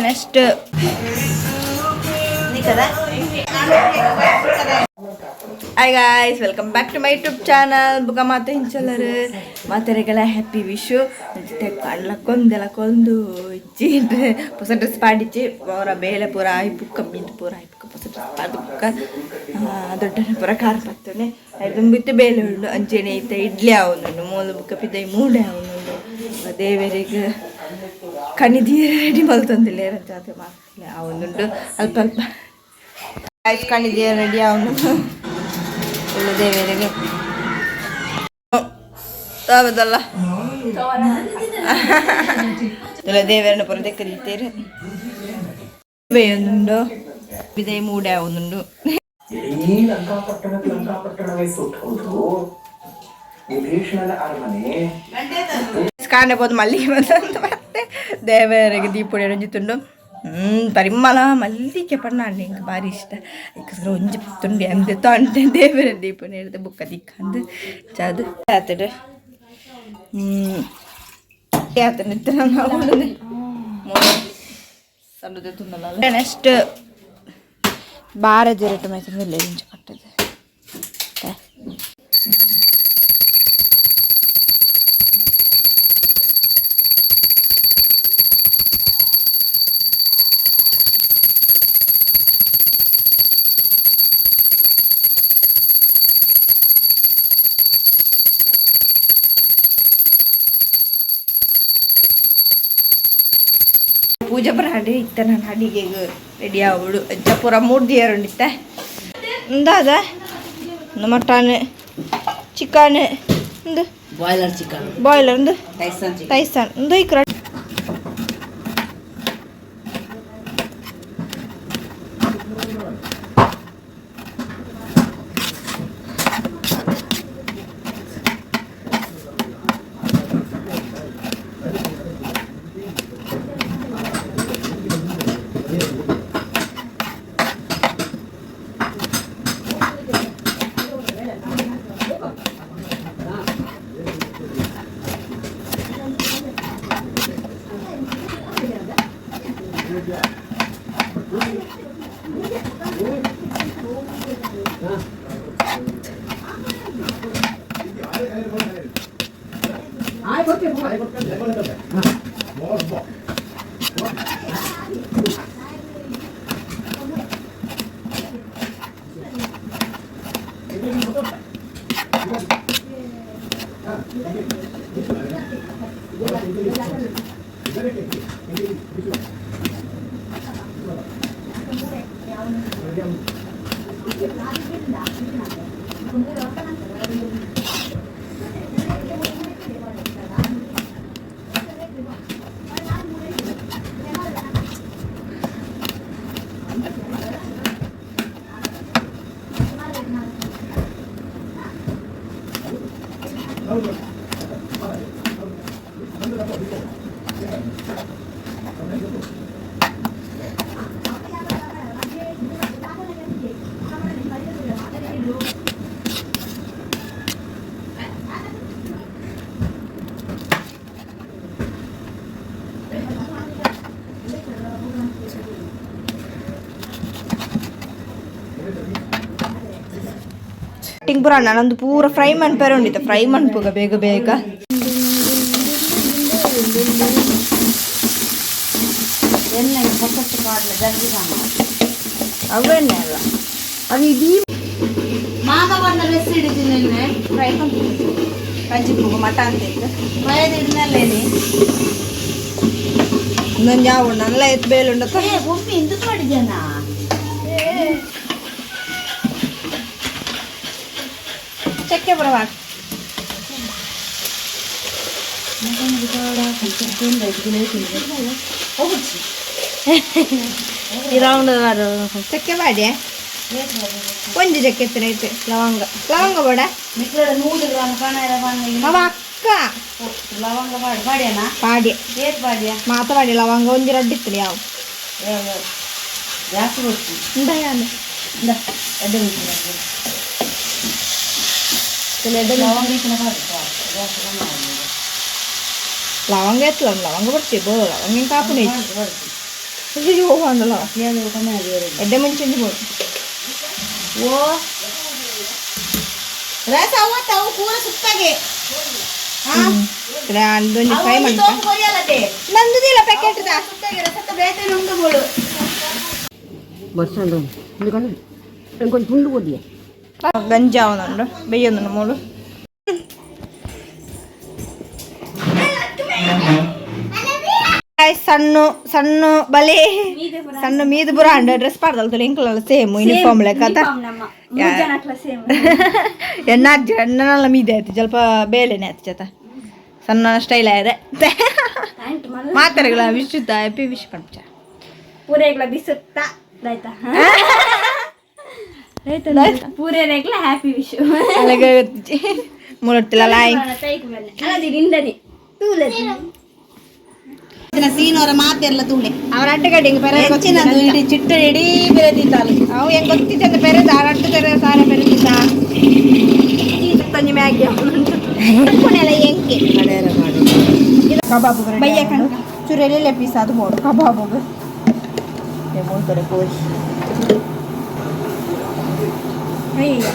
Next Hi guys, welcome back to my YouTube channel. ಬುಕ ಮಾತ ಇಂಚಲ್ಲರು ಮಾತೆರೆಗಳ happy Vishu. ಕಣ್ಲಕ್ಕೊಂದೆಲ್ಲ ಕೊಂದು ಇಜ್ಜಿ ಹೊಸ ಡ್ರೆಸ್ ಪಾಡಿಚ್ಚಿ ಅವರ ಬೇಲೆ ಪೂರ ಆಯಿ ಪುಕ್ಕ ಮೀನು ಪೂರ ಆಯಿ ಪುಕ್ಕ ಹೊಸ ಡ್ರೆಸ್ ಪಾಡ್ದು ಪುಕ್ಕ ದೊಡ್ಡನೆ ಪೂರ ಕಾರ್ ಪತ್ತನೆ ದುಂಬಿತ್ತು ಬೇಲೆ ಉಂಡು ಅಂಚೆನೆ ಐತೆ ಇಡ್ಲಿ ಆವೊಂದುಂಡು ಮೂಲು ಬುಕ್ಕ ಪಿದೈ ಮೂಡೆ ಆವೊಂದುಂಡು ದೇವರಿಗೆ ಕಣಿದೀರ ರೆಡಿ ಮಲ್ತೊಂದಿಲ್ಲ ಜಾತೆ ಮಾತಿಲ್ಲ ಆವೊಂದುಂಡು ಅಲ್ಪ ಅಲ್ಪ ಆಯ್ತು ಕಣಿದೀರ ರೆಡಿ ಅವನು ದೇವರಿಗೆ ತಾವದಲ್ಲ ದೇವರನ್ನ ಪುರ ದೆಕ್ಕದಿತ್ತೇರು ಬೇಯೊಂದುಂಡು ಬಿದೈ ಮೂಡೆ ಆವೊಂದುಂಡು. ಇಡೀ ಲಂಕಾಪಟ್ಟಣಕ್ಕೆ ಲಂಕಾಪಟ್ಟಣವೇ ಸುಟ್ಟೋದು ವಿಭೀಷಣನ ಅರಮನೆ. ಕಾಣಬಹುದು ಮಲ್ಲಿಗೆ ಬಂದಂತ ಮತ್ತೆ ದೇವರಿಗೆ ದೀಪೊಡಿ ರಂಜಿತುಂಡು ಪರಿಮಳ ಮಲ್ಲಿಗೆ ಪಣ್ಣ ಎಂಕ್ ಬಾರಿ ಇಷ್ಟ. ಐಕ್ಕೋಸ್ಕರ ಒಂಜಿ ತುಂಡಿ ಅಂದೆ ತೊಂಡೆ ದೇವರ ದೀಪೊಡಿ ಹಿಡ್ದು ಬುಕ್ಕ ದಿಕ್ಕಂದು ಚಾದು ಆತಡು ಆತನ ನೆಕ್ಸ್ಟ್ ಬಾರ ಜಿರಟು ಮೈಸೂರು ಇಂಚ ಕಟ್ಟದು. ಪೂಜೆ ಬರಾಡಿ ಇತ್ತ ನಾನು ಅಡಿಗೆಗೆ ರೆಡಿ ಆವಡು ಅಜ್ಜ ಪೂರ ಮೂರ್ದಿಯರುಂಡಿತ್ತೆ ಇಂದಾದ ಮಟನ್ ಚಿಕನ್ ಇಂದು ಬಾಯ್ಲರ್ ಚಿಕನ್. ಬಾಯ್ಲರ್ ಇಂದು. Tyson chicken. ಟೈಸನ್ ಇಂದು ಇಕ್ರ. ಕಟ್ಟಿಂಗ್ ಪೂರ ನಾನೊಂದು ಪೂರ ಫ್ರೈ ಮನ್ಪೆರೆ ಉಂಡಿತ್ತು ಫ್ರೈ ಮನ್ಪುಗ ಬೇಗ ಬೇಗ. ಎಣ್ಣೆ ಪೊಸತ್ತು ಪಾಡ್ಲೆ ಜಲ್ದಿ ಸಾಮಾನು. ಅವೆಣ್ಣೆ ಅಲ್ಲ ಅದು ಇದೀ. ಮಾಮ ಬಂದ ರೆಸ್ ಹಿಡಿತೀನಿ ನಿನ್ನೆ. ಫ್ರೈ ಕಂಚಿಪುಗ ಮಟನ್ ತೆಗ್ದು. ಫ್ರೈ ಹಿಡಿದಲ್ಲೇನಿ. ಇನ್ನೊಂದು ಯಾವ ನಲ್ಲ ಎತ್ತು ಬೇಲುಂಡತ್ತ. ಏ ಒಮ್ಮೆ ಇಂದು ಮಾಡಿದ್ಯಾನ. ಚಕ್ಕೆ ಬರವಾ. ಚಕ್ಕೆ ಮಾಡಿ ಒಂಜಿ ಚಕ್ಕೆ ಎತ್ತನ ಐತೆ ಲವಂಗ ಲವಂಗ ಬೇಡ. ಮಿಕ್ಲಡ 100 ಗ್ರಾಮ್ ಕಣ ಅವ ಅಕ್ಕ. ಲವಂಗ ಪಾಡು ಪಾಡ್ಯಾನ. ಪಾಡ್ಯ. ಏತ್ ಪಾಡ್ಯ? ಮಾತ ಪಾಡ್ಯ ಲವಂಗ ಒಂಜಿ ರಡ್ಡ್ ಇತ್ತಲ್ಲ ಯಾವ. ಜಾಸ್ತಿ ಗೊತ್ತು. ಇಂದ. ಇಂದ ಎಡ್ಡೆ ಲವಂಗ ಇತ್ತನ ಪಾಡು ಜಾಸ್ತಿ. ಲವಂಗ ಎತ್ತಲ, ಲವಂಗ ಬರ್ತಿ ಬೋ, ಲವಂಗ ಕಾಪುನ ಅಯ್ಯೋ ಅಂದಲ್ಲ. ಎಡ್ಡೆ ಮುಂಚೆ ಬೋಡು. ಓ ರಸ ಅವತ್ತ ಅವು ಪೂರ ಸುತ್ತಾಗೆ. ಒಂಜಿ ಫ್ರೈ ಮಾಡ್ತಾ ನಂದುದಿಲ್ಲ ಪ್ಯಾಕೆಟ್. ಸುತ್ತಾಗೆ ರಸತ್ತ ಬೇತೆ ಉಂಡು ಬೋಡು. ಬರ್ಸಂಡು ఎందుకంటే ఇంకొంచెం పుండు కొద్దిగా. ಗಂಜಾವನುಂಡು, ಬೆಯ್ಯೊಂದುಂಡು ಮೂಲು. ಸಣ್ಣ ಸಣ್ಣ ಬಲೆ ಸಣ್ಣ ಮೀದು ಪುರ ಅಂಡ ಡ್ರೆಸ್ ಪಾಡ್ದಲ್ ಎಂಕುಲಲ್ಲ ಸೇಮ್ ಯೂನಿಫಾರ್ಮ್ ಲೆಕ್ಕ. ಎಣ್ಣ ಎಣ್ಣನಲ್ಲ ಮೀದೆ ಆಯ್ತು, ಸ್ವಲ್ಪ ಬೇಲೆನೆ ಆಯ್ತು ಜತ. ಸಣ್ಣ ಸ್ಟೈಲ್ ಆಗಿದೆ. ಮಾತಾಡಗಳ ವಿಶುದ್ಧ ಹ್ಯಾಪಿ ವಿಶ್ ಪಂಚ. ಪೂರೆಗ್ಲ ಬಿಸುತ್ತ ಆಯ್ತಾ? ಪೂರೆಗ್ಲ ಹ್ಯಾಪಿ ವಿಶ್. ಅಲಗ ಮುಳತ್ತಿಲ್ಲ ಲಾಯ್. ನಿಂದನೆ. ಸೀನವರ ಮಾತೆಲ್ಲ ತೂಳೆ. ಅವರ ಅಡ್ಡಗಡ್ಡೆ ಹಿಂಗೆ ಪೆರೆ. ಹೆಚ್ಚಿನದು ಇಡೀ ಚಿಟ್ಟ ಇಡೀ ಬೆರೆದಿತ್ತಾಲು. ಅವು ಹೆಂಗ್ ಗೊತ್ತಿತ್ತು ಅಂತ ಪೆರೆದ ಆ ಅಡ್ಡು ತೆರೆ ಸಾರ ಪೆರೆದಿದ್ದ ತಂಜಿ ಮ್ಯಾಗಿ. ಎಂಕೆ ಕಬಾಬ್ ಬಯ್ಯ ಕಣ ಚೂರು ಎಲೆ ಪೀಸ್ ಅದು ಬೋಡು ಕಬಾಬ್ ಮೂಲ್ತೊಡೆ ಕೋರಿ. ಅಯ್ಯಯ್ಯ,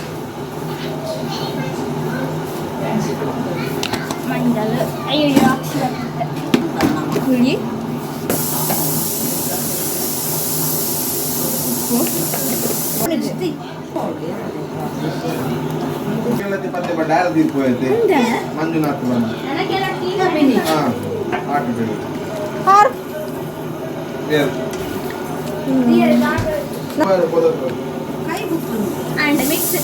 ಮಂಜಲ್, ಅಯ್ಯಯ್ಯೋ, ಅಕ್ಷರ. ಹುಳಿ, ಉಪ್ಪು. ಪತ್ತೆ ಡಾಲ್ ತೀರ್ಪೋಯ್ತೆ ಮಂಜುನಾಥ್ ಬಂದು. ಹಾ ಆಟೋ. ಆರು. ಬೇರೆ. ಅಂಡ್ ಮಿಕ್ಸ್.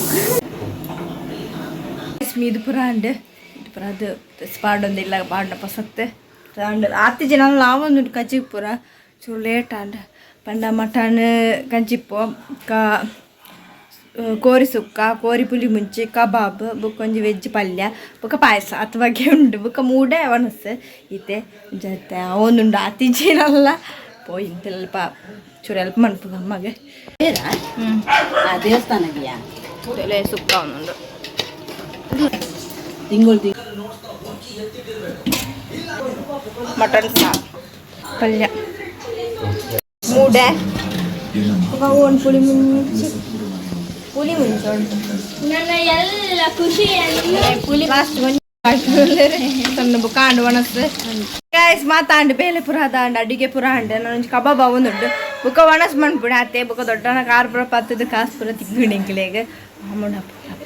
ಮೀದು ಪುರ ಅಂಡ್ ಇದು ಪುರ ಅದು ಪಾಡೊಂದಿಲ್ಲ, ಪಾಡ್ನ ಪಸತ್ತೆ ಅಂಡ್ ಆತಿ ಜನ ಲಾವೊಂದುಂಡು. ಕಜ್ಜಿಗ್ ಪೂರ ಚೂರು ಲೇಟ್ ಆಂಡ್. ಪಂಡ ಮಟನ್ ಕಂಚಿಪ್ಪು ಕ ಕೋರಿ ಸುಕ್ಕ, ಕೋರಿ ಪುಲಿ ಮುಂಚಿ, ಕಬಾಬ್, ಬೊಕ್ಕ ಒಂಜಿ ವೆಜ್ ಪಲ್ಯ, ಬೊಕ್ಕ ಪಾಯಸ ಅತ್ ಬಗೆ ಉಂಡು. ಬೊಕ್ಕ ಮೂಡೆ ಒಣಸ್ ಇತ್ತೆ ಜೊತೆ ಅವೊಂದುಂಡು. ಆತಿಜಿನಲ್ಲ ಪೋಯಿ ಇಂತೆಲ್ಪ ಚೂರು ಹೆಲ್ಪ್ ಮನ್ಪುಗ ಅಮ್ಮಗೆ. ಆ ದೇವಸ್ಥಾನಕ್ಕೆ ತಲೆ ಸುಕ್ಕ ಒಂದುಂಡು. ತಿಂಗಳು ತಿಂಗಳು. ಮಟನ್ ಸಾರು, ಪಲ್ಯ, ಮೂಡೆ, ಒಂದು ಪುಳಿ ಮುಂಚಿ, ಪುಳಿ ಮುಂಚೆ ಉಂಟು. ನನ್ನ ಎಲ್ಲ ಖುಷಿಯನ್ನು ಪುಲಿ ಲಾಸ್ಟ್ ಸಣ್ಣ ಬುಕ್ಕಾಂಡು ಒಣಸ್ ಗೈಸ್. ಮಾತಾಂಡು ಬೇಲೆ ಪುರ ದಾಂಡು, ಅಡಿಗೆ ಪುರ ಅಂಡು. ನಾನು ಕಬಾಬ್ ಅವೊಂದುಂಡು. ಬುಕ್ಕ ಒಣಸ್ ಮನ್ಪುಡ ಅತ್ತೆ. ಬುಕ್ಕ ದೊಡ್ಡನ ಕಾರ್ ಪುರ ಪತ್ತದ ಕಾಸು ಪುರ ತಿಂಗುಂಡು ಎಂಕ್ಲೆಗ್ ಮಾಮೂನ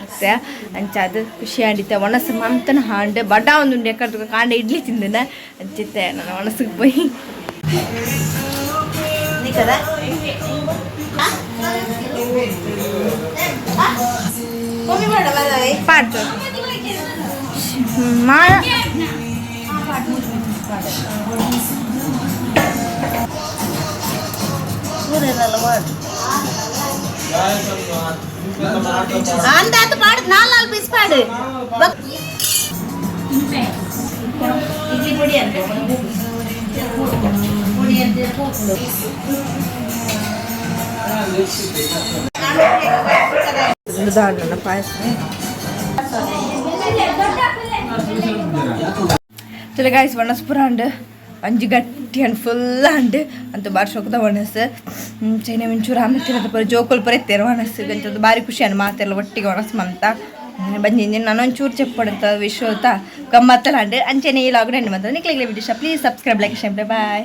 ಪತ್ತೆ. ಅಂಚಾದ್ ಖುಷಿ ಆಂಡಿತ್ತೆ. ಒಣಸ್ ಮಂತನ ಹಾಂಡು ಬಡ ಒಂದುಂಡು. ಎಕ್ಕಡ್ ಕಾಂಡ ಇಡ್ಲಿ ತಿಂದಿನ ಅಂಚಿತ್ತೆ. ನಾನು ಒಣಸಿಗೆ ಪೋಯಿ. కదా. ಪಾಡ್ತು ಮಾ. అంత పాడు, నాలుగు నాలుగు పీస్ పాడు. ఇడ్లీ పొడి అంతే, పొడి అంతే. ದಾಂಡನ ಪಾಯಸ ಚಲ ಗಾಯ್ಸ್. ಒಣಸ್ ಪುರ ಅಂಡ್ ಅಂಜಿ ಗಟ್ಟಿ ಅಂಡ್ ಫುಲ್ ಅಂಡ್ ಅಂತ ಬಾರಿ ಶೋಕದ ಒಣಸ್. ಚೈನ ಮಿಂಚೂರು ಆಮೇಲೆ ಪೂರ ಜೋಕುಲ್ ಪೂರ ಎತ್ತೇರು ಒಣಸ್ ಗಂಚದ. ಬಾರಿ ಖುಷಿ ಅನ್ ಮಾತೆಲ್ಲ ಒಟ್ಟಿಗೆ ಒಣಸ್ ಮಂತ ಬಂಜಿ. ನಾನೊಂಚೂರು ಚೆಪ್ಪಡಂತ ವಿಶ್ವತ ಗಮ್ಮತ್ತಲ ಅಂಡ್. ಅಂಚೆನೆ ಈ ಲಾಗ್ ಎಂಡ್ ಮಂತ. ನಿಕ್ಲೆಗ್ಲೆ video please subscribe, like, share. Bye.